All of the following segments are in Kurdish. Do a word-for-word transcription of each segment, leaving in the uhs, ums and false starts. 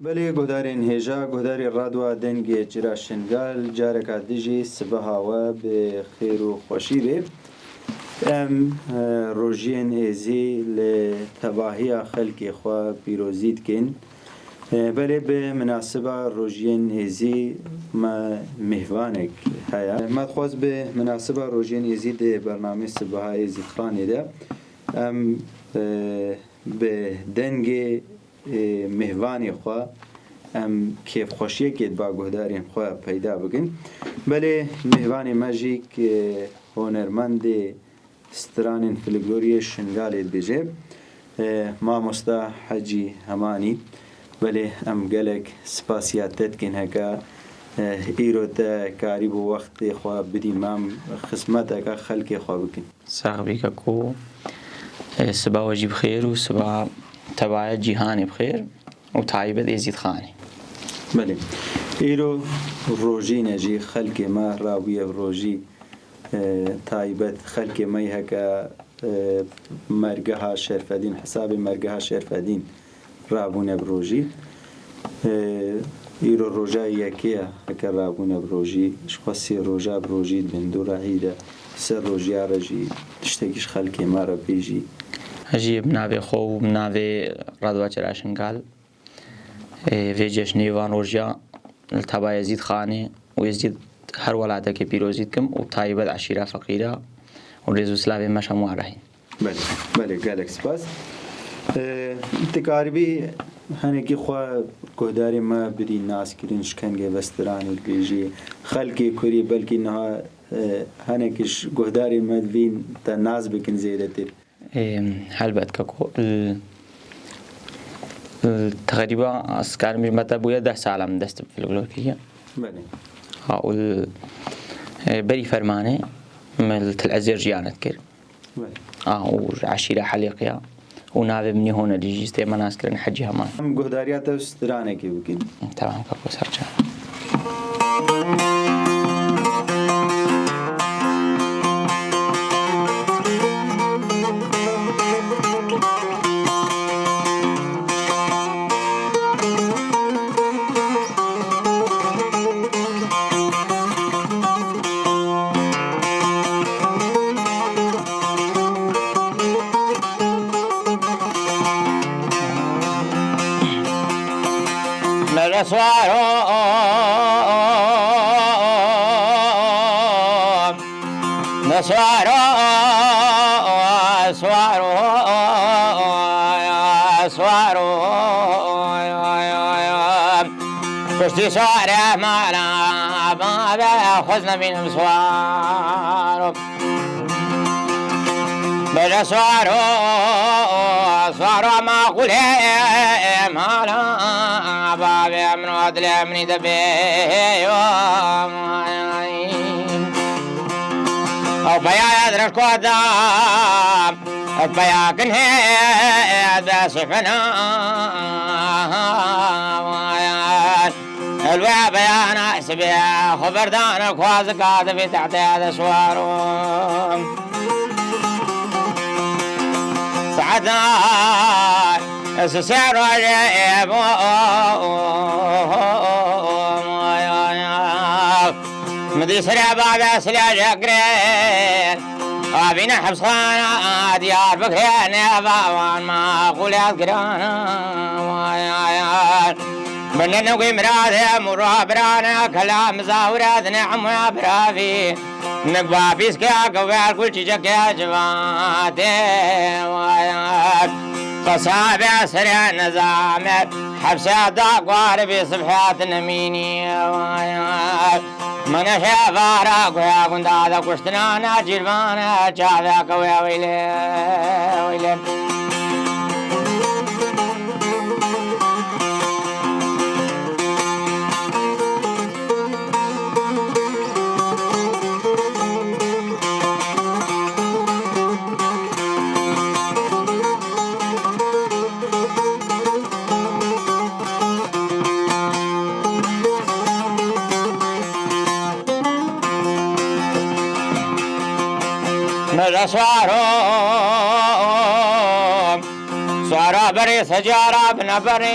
Belê guhdarên hêja, guhdarê Radwa Dengê Çira Şingal, careka din jî sibeha we bi xêr û xweşî be. Em, e, rojiyên êzî li tevahiya xelkê xwe pîrozî dikin. E, belê bi minasiba rojiyên êzî me mêhvanek heye. Me dixwest bi minasiba rojiyên êzî di bernameyê Sibeha Êzîdxanê de em, e, bi dengê ê, mêhvanê xwe em kêfxweşiyekê ba guhdarên xwe peyda bikin. Belê mêhvanê me jî ki hunermendê stranên folkloriyê Şingalê dibêje, e, mamosta Hecî Hemanî. Belê em gelek spasiya te dikin heke, e, îro te karîbû wextê xwe bidî me em xizmeteke xelkê xwe bikin. Sax bî keko, e, siba we jî bi xêr û siba tevahiya cîhanê bi xêr û taybet Êzîdxanê. Belê. Îro rojî ne jî xelkê me rabûye bi rojî, e, taybet. Xelkê me yê heke, e, mergeha Şerfedîn, hesabê mergeha Şerfedîn rabûne bi rojî. Ee, îro roja yekê ye, heke rabûne bi rojî, ji xwe sê roja bi rojî dibin, dû rehî de, ser rojiya re jî tiştekî ji xelkê me re bêjî. Ez jî bi navê xwe û bi navê Radwa Çira Şingal, ee, vê cejnê van rojiya li teba Êzîdxanê û Êzîd her welatekê pîrozî dikim û taybet eşîra feqîra û rêz û silavê me ji hemû re hîn. Belê, belê, gelek spas. Ee, dikaribî henekî xwe guhdarê me bidî naskirin, ji kengê ve stranê dibêjî, xelkê kurî belkî niha, e, henekî ji guhdarê me divîn te nas bikin zêdetir. Ê, helbet keko, l-, l-, teqrîba ez karim bêjim, me te bûye deh sala min dest bi folklor kiriye. Belê. Ha, û l-, e, berî fermanê min li Til Ezêr jiyan dikir. Belê. A, û eşîra Helîqiya û navê min jî Honelî jî tê me nas kirin Hecî Heman. Em guhdariya te stranekê bikin. Tamam, keko, serçe. Mere swaro, ne swaro, swaro, swaro. Piştî sare mala babe xwez nebînim swaro. Bêje swaro, swaro ma xulê mala babe min û dilê min dibê yo. Ew peya ya dirêj koda. Peyakin hê de sifina. Elwe beyana sibê xwe berdan xwaz ka de vê tehte de swaro. Saeta sisê roje bo. Min dî serê bavê silajê girê. Avîne hepsxana Diyarbekirê nêva wan ma qûlêt girana. Bine nigwî miradê mûra birane kelam zawiret ne hemûya biravî. Nik bapîskê gewel gul çîçekê civatê. Qesabê serê nizamet hepsê da guar bî sibhet nemînî. Mene şevara guya gunda da kuştina na cirvana çavya kawya wile wile. Mele swaro, swara berê secara bine berê.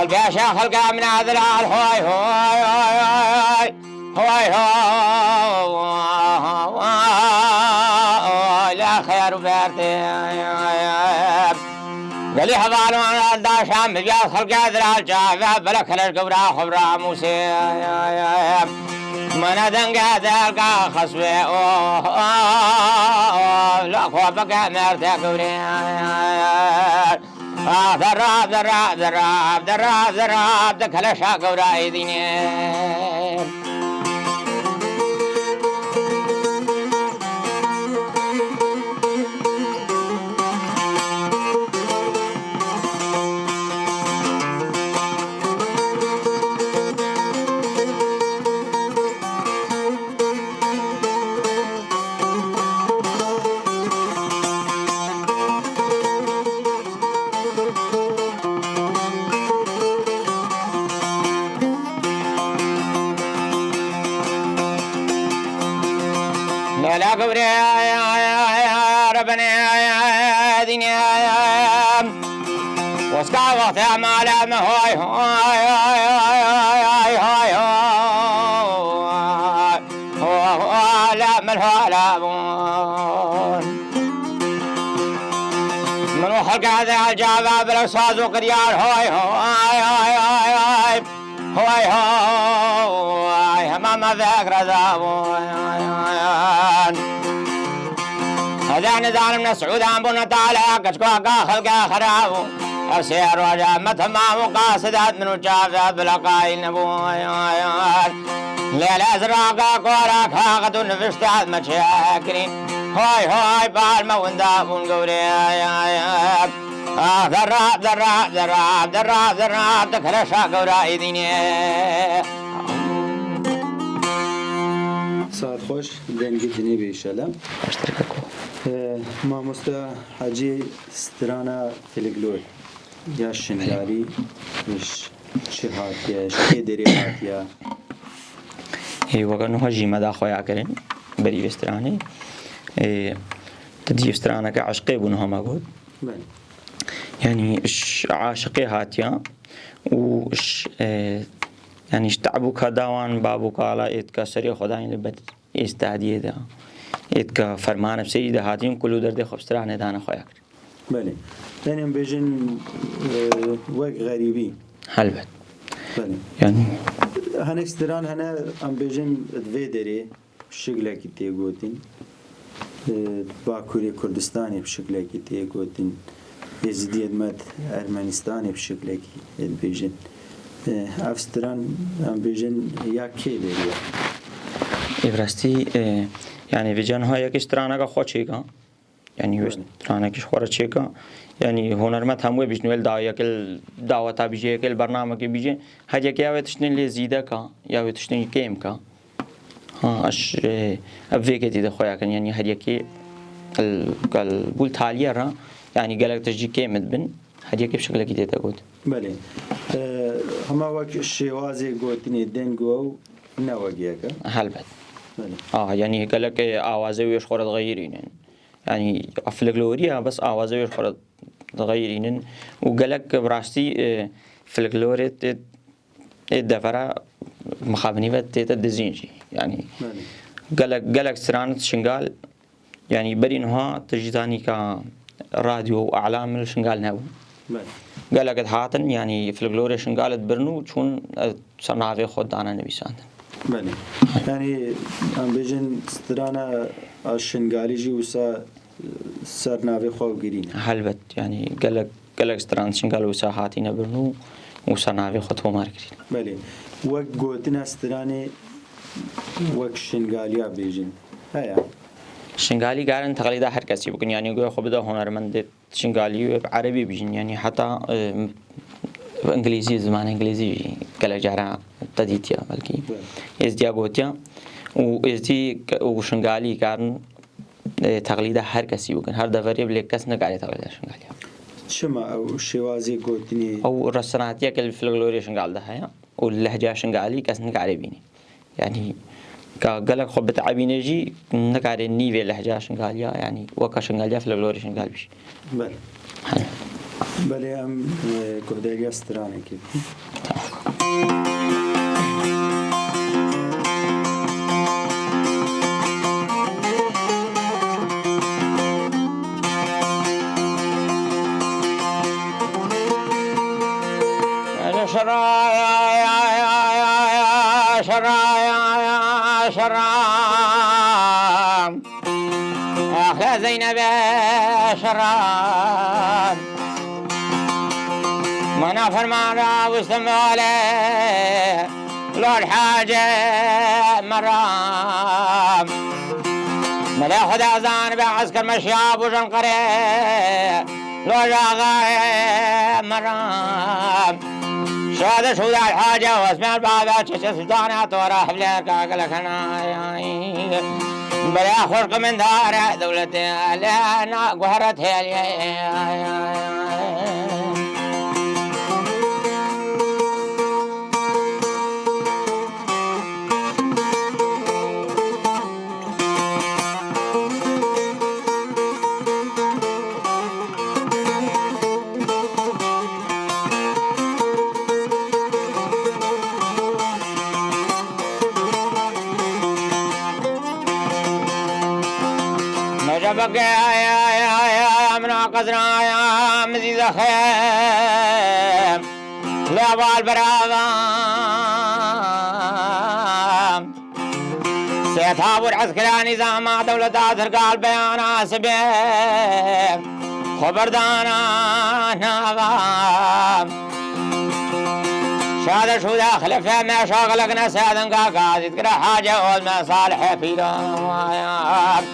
Li pêşa xelka min a delal, hoy, hoy, hoy, hoy, hoy, hoy, la xêr û bertê. Gelî hevalon daşan bi vîya xelka delal çav e, bela keleş gewra xwe bi ramûsê. Mana denga delka xeswê, oh, oh, oh, la xwe bike merde gewrê. Ah, derab, derab, derab, derab, derab, de keleşa gewra êdînê. La gurê binê dînê. Wezka wextê mala me hoy hoy hoy hoy hoy. Hola min hola bûn. Min û xelka de cava bila saz û kiryar hoy hoy hoy hoy hoy. Hoy hoy, hema me vek reza bûn. Heda nizanim ne Siûdan bû ne tala, keçka ka xelka xera bû. Ev sê roja me temam û qasidat min û çavda bila qayîl nebû. Lêle ziraka kora kaxet û niviştat me çêkirî. Hoy hoy, par me winda bûn gewrê. Ah, zerrab, zerrab, zerrab, zerrab, zerrab, te kereşa gewra êdînê. Saet xweş, dengê dinê bê inşallah. Baştir keko. Ee, mamoste Hacî, strana filiglor ya Şingalî, ji çi hatiye, ji kê derê hatiye? Ê, weke nuha jî me da xweya kirin, berî vê stranê. Ê, tu dî straneke eşqê bû nuha me got. Belê. Yanî ji aşiqê hatiya û ji, e, yanî ji te'b û keda wan bab û kala êtka serê xwe dayîn li ber êstadiyê de. Êtka fermane bi serî de hatîn kul û derdê xwe bi stranê dane xweya kir. Belê. Yanî em bêjin, e, wek xerîbî. Helbet. Belê. Yanî. Hinek stran hene em bêjin di vê derê. Şiklekî tê gotin. Di Bakurê Kurdistanê bi şiklekî tê gotin. Êzidiyê di me di Ermenistanê bi şiklekî dibêjin. Ev stran, em bêjin, ya kê derê ye? Ê, bi rastî, e, yanî vêca niha yekê straneke xwe çêka. Yanî wê stranekî ji xwe re çêka. Yanî hunermend hemû yê bîjin, wê li da-, yekê li daweta bîje, yekê li bernamekê bîje. Her yekê ya wê tiştên lê zîde ka, ya wê tiştên kêm ka. Ha, ez, e, ev vê ketî de xweya kirin, yanî her yekê el, el bûl taliyê re, yanî gelek tişt jî kêm dibin, her yekê bi şiklekî tê de got. Belê. E, hema wek şêwazê gotinê deng û ew ne wek yek e? Helbet. Belê. A, yanî gelek, e, awazê wê ji xwe re dixeyirînin. Yanî, a filiklorî ya bes awazê wê ji xwe re dixeyirînin û gelek bi rastî, e, filiklorê tê ê devera mixabinî ve tête dizîn jî. Yanî Belê. gelek, gelek stran Şingal, yanî berî niha tu jî zanî ka radyo û alam li Şingal nebû. Belê. Gelek dihatin, yanî filiklorê Şingal dibirin û çûn, e, ser navê xwe dane nivîsandin. Belê. Yanî em bêjin strana a Şingalî jî wisa ser navê xwe ew girî ne. Helbet, yanî gelek, gelek stran Şingal wisa hatîne birin û wisa navê xwe tomar kirî. Belê. Wek gotina stranê wek Şingaliya bêjin. Heye. Şingalî karin teqlîda her kesî bikin, yanî guya xwe bide hunermendê Şingalî wê bi erebî bêjin, yanî heta, e, bi îngilîzî, zimanê îngilîzî jî gelek cara te dîtiye belkî. Evet. Êzdiya gotiya û êzdî ke-, û Şingalî karin e, teqlîda her kesî bikin. Her deverê bi lê kes nikare teqlîda Şingalî ya. Çima ew şêwazê gotinê? Ew resenatiyeke li folklorê Şingal de heye û li lehca Şingalî kes nikare bînî. Yanî ka gelek xwe biteebîne jî nikare nîvê lehca Şingaliya, yanî weka Şingaliya folklorê Şingal bî jî. Belê. Hene. Belê, em, e, guhdariya stranekê bikin. Şera, şera, şera. Axe Zeynebe şeran. Mana ferman ra wistim vale. Lol hace meram. Mele Xweda zan be esker meşya bujan qere. Lol ağaye meram. Şade şuda hace Osman baba çeçe sultana tora hevle kagel xana. Bela xork min dare dewlete alena guharat heliye. Şebeke ya, ya, ya, ya, ya, min a qezra ya, min zî zexê. Lê bal berava. Sê tabûr eskeranî zama dewleta Tirk al beyana sibê. Xwe berdana nava. Şade şûda xilefê me şaxilek ne sedin ka gazî dikire Hacê Ozme Salihê Pîran.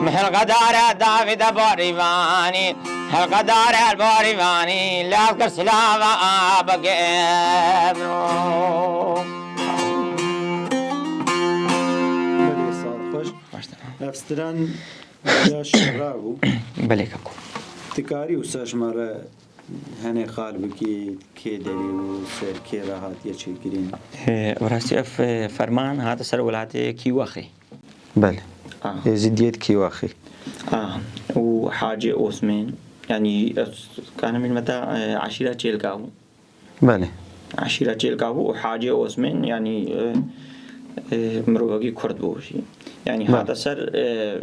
Helqedare Davîde Borîvanî, helqedare Borîvanî, lez kir silava abegê. Belê, sal xweş. Ev stran ya şera bû. Belê, kako. Dikarî wisa ji me re henê qal bikî, kê derê û ser kê re hatiye çêkirin? Ee, bi rastî ev, e, ferman hate ser welatê Kîwaxê. Belê. Ah. Êzidiyê Kîwaxê. Ah, û Hacê Osmên, yanî, ez kanim bînim heta, e, eşîra Çêlka bû. Belê. Eşîra Çêlka bû û Hacê Osmên, yanî, e, e, mirovekî Kurd bû jî. Yanî Belê. Hate ser, e,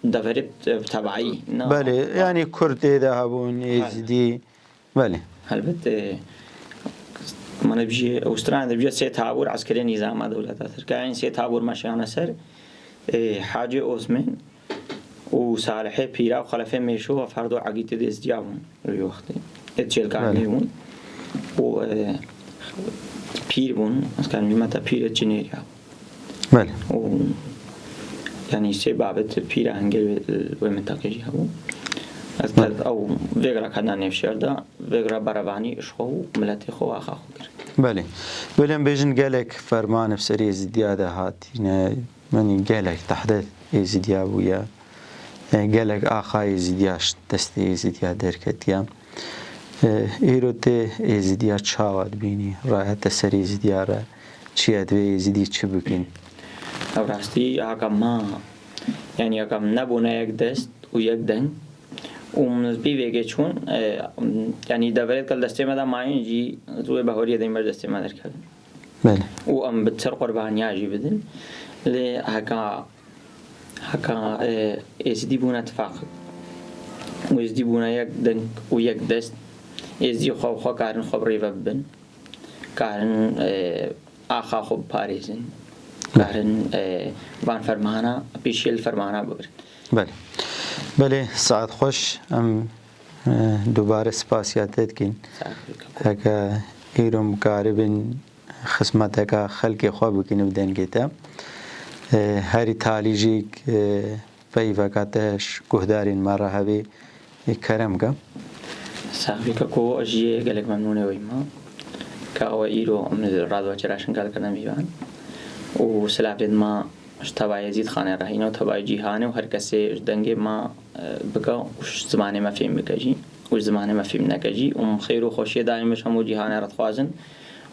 deverê, e, tebaî, ne? Belê, yanî Kurd tê de hebûn, Belê. Êzidî. Belê. Helbet, e, min dibêje, ew stranê dibêje sê tabûr eskerê nîzama dewleta Tirk a. Yanî sê tabûr meşiyane ser, e, Hacê Osmên û Salihê Pîra û Xelefê Mêşo ve ferdo egîtê dêstiya bûn wî wextê. Ê Çêlkaniyê Belê. Bûn. Û, e, pîr bûn, ez karim bîme te pîrê Cinêriya bû. Belê. Û, yanî sê babet pîra hingê wê, wê mintaqê jî hebû. Ez Belê. Te ew vêgra kena nêvşêr de, vêgra berevanî ji xwe û miletê xwe û axa xwe kir. Belê. Belê em bêjin gelek ferman bi serê Êzidiya de hatine. Yanî gelek tehdê Êzidiya bûye. E, gelek axa Êzidiya ji destê Êzidiya derketiye. E, îro tê Êzidiya çawa dibînî? Rahete ser Êzidiya re çi ye, divê Êzidî çi bikin? Ew rastî haka ma, yanî haka nebûne yek dest û yek deng û min bi vêgê çûn, e, yanî deverê gel destê me de mayîn jî zû wê behoriyê deymer destê me derkevin. Belê. Û em bi ser qurbaniya jî bidin. Lê heka, heka, e, Êzidî bûne tifaq û Êzidî bûne yek deng û yek dest, Êzidî xwe bi xwe karin xwe bi rê ve bibin. Karin, e, axa xwe biparêzin. Belê. Karin, e, van fermana, pêşiyê li fermana bigirin. Belê. Belê, saet xweş. Em, e, dubare spasiya te dikin. Sağ ol. Heke îro em karibin xizmeteka xelkê xwe bikin bi dengê te. E, herî talî jî, e, peyveka te ji guhdarên me re hebe, e, kerem ke. Sax bî keko, ez jî gelek memnûnê wî me. Ka we îro em li Radyo Çira Şingal kirine mîvan. Û silavên me ji tevayê Êzîdxanê re hîne û tevayê cîhanê û her kesê ji dengê me, e, bike û ji zimanê me fêm bike jî. Û ji zimanê me fêm neke jî. Û em xêr û xweşiyê daîm ji hemû cîhanê re dixwazin.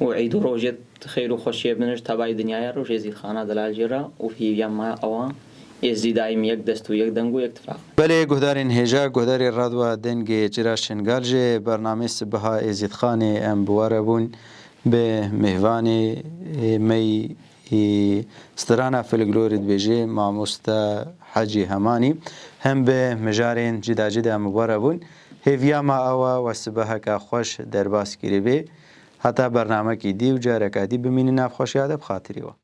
Û îd û rojê xêr û xweşiyê bin ji tevayê dinyayê re û ji Êzîdxana delal jê re û hêviya me ew e. Êzidî daîm yek dest û yek deng û yek tifaq. Belê, guhdarên hêja, guhdarê Radwa Dengê Çira Şingal, ji bernamê Sibiha Êzîdxanê em bi we re bûn, bi mêvanê, ê, me yî, ê, strana folklorê dibêje mamoste Hecî Hemanî, hem bi mijarên cida cida em bi we re bûn. Hêviya me ew e, we sibeheke xweş derbas kiribê. Heta bernamekî dî û careka dî bimînin nav xweşiya de bi xatirî we.